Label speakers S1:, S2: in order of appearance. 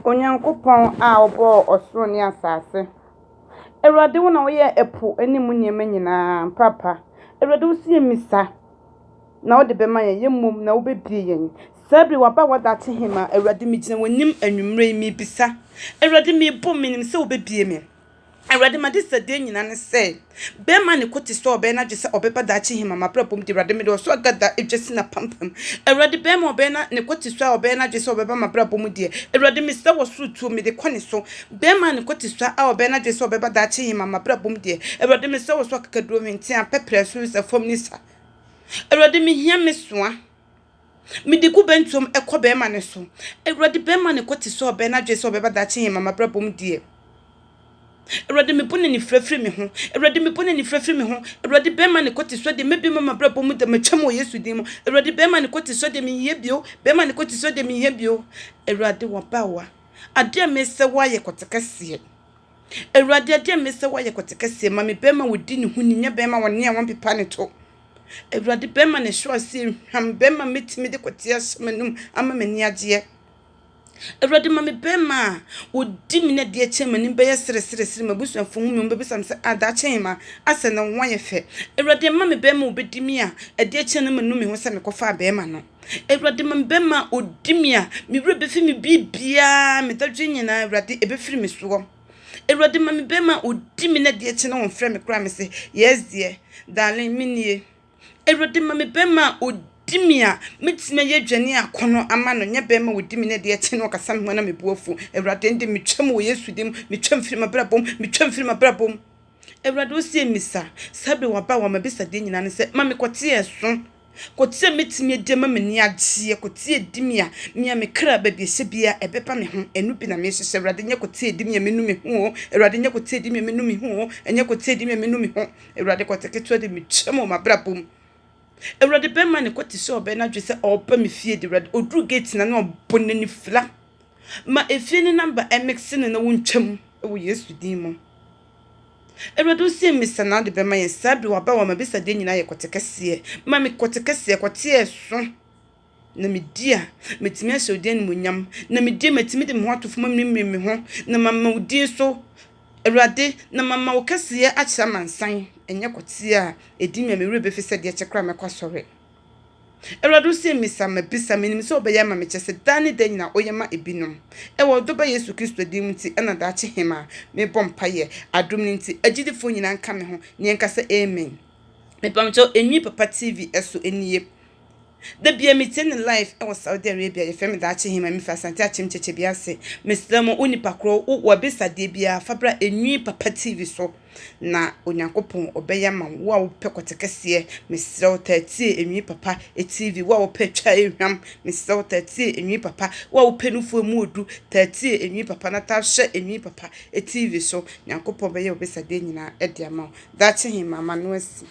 S1: Onyankopɔn a ɔbɔɔ ɔsoro ne asase. Awurade wo na woyɛɛ ɛpo ne mu nneɛma nyinaa. Paapa, Awurade wo se yɛmmisa na wode bɛma yɛn, yɛn mmom na wobɛbie yɛn. Saa bere w'abaawa daakye hemmaa, Awurade megyina w'anim anwummerɛ yi merebisa. Awurade merebɔ menim sɛ wobɛbie me. Awurade, m'adesrɛdeɛ nyinaa ne sɛ, bɛrima a ne ko te sɛ ɔbɛyɛ n'adwene sɛ ɔbɛba daakye hema m'abrabɔ mu de, Awurade, mede ɔsoro agada dwa si n'apampam. Awurade, bɛrima a ɔbɛyɛ na ne ko te sɛ a ɔbɛyɛ n'adwene sɛ ɔbɛba m'abrabɔ mu deɛ, Awurade, mesrɛ wɔ soro tuo, mede kɔ ne so. Bɛrima a ne ko te sɛ a ɔbɛyɛ n'adwene sɛ ɔbɛba daakye hema m'abrabɔ mu deɛ, Awurade, mesrɛ wɔ soro akakaduro, hwenteaa, pɛprɛ, soro nsa, fam nisa. Awurade, mehia me soa. Mede gu bɛntuom kɔ bɛrima no so. Awurade, bɛrima no kɔ te sɛ ɔbɛn n'adwene sɛ ɔbɛba daakye yɛn mama brabɔ mu deɛ. Awurade, mebɔ no anifira firi me ho. Awurade, mebɔ no anifira firi me ho. Awurade, bɛrima no kɔ te sɛ deɛ mɛbi ma m'abrabɔ mu da matwam wɔ Yesu din mu. Awurade, bɛrima no kɔ te sɛ deɛ menhia bio. Bɛrima no kɔ te sɛ deɛ menhia bio. Awurade, w'abaawa, adeɛ a mesɛ woayɛ kɔte kɛseɛ. Awurade, adeɛ a mesɛ woayɛ kɔte kɛseɛ. Ma me bɛrima wɔdi ne ho ni, nyɛ bɛrima wɔne a wɔmpepa ne to. Awurade bɛma ne so ase hwam, bɛma mɛtumi de kɔteɛ ahyɛ m'anum ama m'ani agyeɛ. Awurade ma me bɛrima a ɔdi me na deɛ kyɛn m'anim bɛyɛ sereseresere, m'abusuafoɔ hu me wɔbɛbisa me sɛ, ah daakye hema, asɛ na wo ho ayɛ fɛ. Awurade ma me bɛrima a ɔbɛdi me a ɛdeɛ kyɛn na manu me ho sɛ mekɔfaa bɛrima no. Awurade ma me bɛrima a ɔdi me a me werɛ bɛfi me biribiara, me dadwen nyinaa Awurade ɛbɛfiri me soɔ. Awurade ma me bɛrima a ɔdi me na deɛ kye na ɔmfrɛ me koraa me se yes dear darling me nie. Awurade ma me bɛrima a ɔdi me a mɛtumi ayɛ aduane akɔnɔ ama no nyɛ bɛrima a ɔdi me na deɛ kye na ɔkasa me ho na me bo afu. Awurade ɛnde metwam wɔ Yesu din mu, metwam firi m'abrabɔ mu, metwam firi m'abrabɔ mu. Awurade wo se mmisa, saa bere waba wɔ m'abisadeɛ nyinaa ne sɛ ma me kɔte ɛso. Kɔte a mɛtumi adi ama m'ani agyeɛ, kɔte a ɛdi me a, me a me kra baabi ɛhyɛ biara ɛbɛba me ho, ɛno bi na mehyehyɛ, Awurade nyɛ kɔte a ɛdi me a menu me ho o, Awurade nyɛ kɔte a ɛdi me a menu me ho o, ɛnyɛ kɔte a ɛdi me a menu me ho, Awurade kɔte ketewa de metwam wɔ m'abrabɔ mu. Awurade bɛma ne kɔte sɛ ɔbɛyɛ n'adwene sɛ ɔreba me fie de, Awurade ɔduru gate no ano ɔbɔ n'ani fila. Ma efie no number ɛmekse no na wontwam wɔ Yesu din mu. Awurade wo sie me sɛ na wode bɛma yɛn saa bere waba wɔ m'abisadeɛ nyinaa yɛ kɔte kɛseɛ ma me kɔte kɛseɛ kɔte ɛso na medi a metumi ahyɛ wo din animuonyam na medi a matumi de me ho ato fam amirimiri me ho na mama wo din so Awurade na mama wo kɛseyɛ akyerɛ amansan ɛnyɛ kɔte a ɛdi me a me werɛ bɛfi sɛ deɛ kyɛ koraa mɛkɔ asɔre. Awurade ose misa, mabisa, menim sɛ wobɛyɛ ama me, kyerɛ sɛ daa ne daa nyinaa woyɛ ma ebinom. Ɛwɔ wo Dɔba Yesu Kristo din mu nti ɛna daakye hemaa mebɔ mpaeɛ, adom no nti, agyidifoɔ nyinaa nka me ho na yɛnka sɛ Amen. Mepamkyɛw Enwi Papa TV so nie. Da biara metie no live wɔ Saudi Arabia, yɛfrɛ me Daakye Hemaa, mefi Asante Akyem Kyekyebi ase. Mesrɛ mo, wo nipa korɔ, wo wabisa adeɛ biara, fa bra Enwi Papa TV so. Na Onyankopɔn ɔbɛyɛ ama wo. Wo a wopɛ kɔte kɛseɛ, mesrɛ wo taa tie Enwi Papa TV. Wo a wopɛ twa ehwam, mesrɛ wo taa tie Enwi Papa. Wo a wopɛ nufoɔ mu odu, taa tie Enwi Papa na taa hwɛ Enwi Papa TV so. Nyankopɔn bɛyɛ wo bisadeɛ nyinaa de ama wo. Daakye Hemaa, m'ano asi.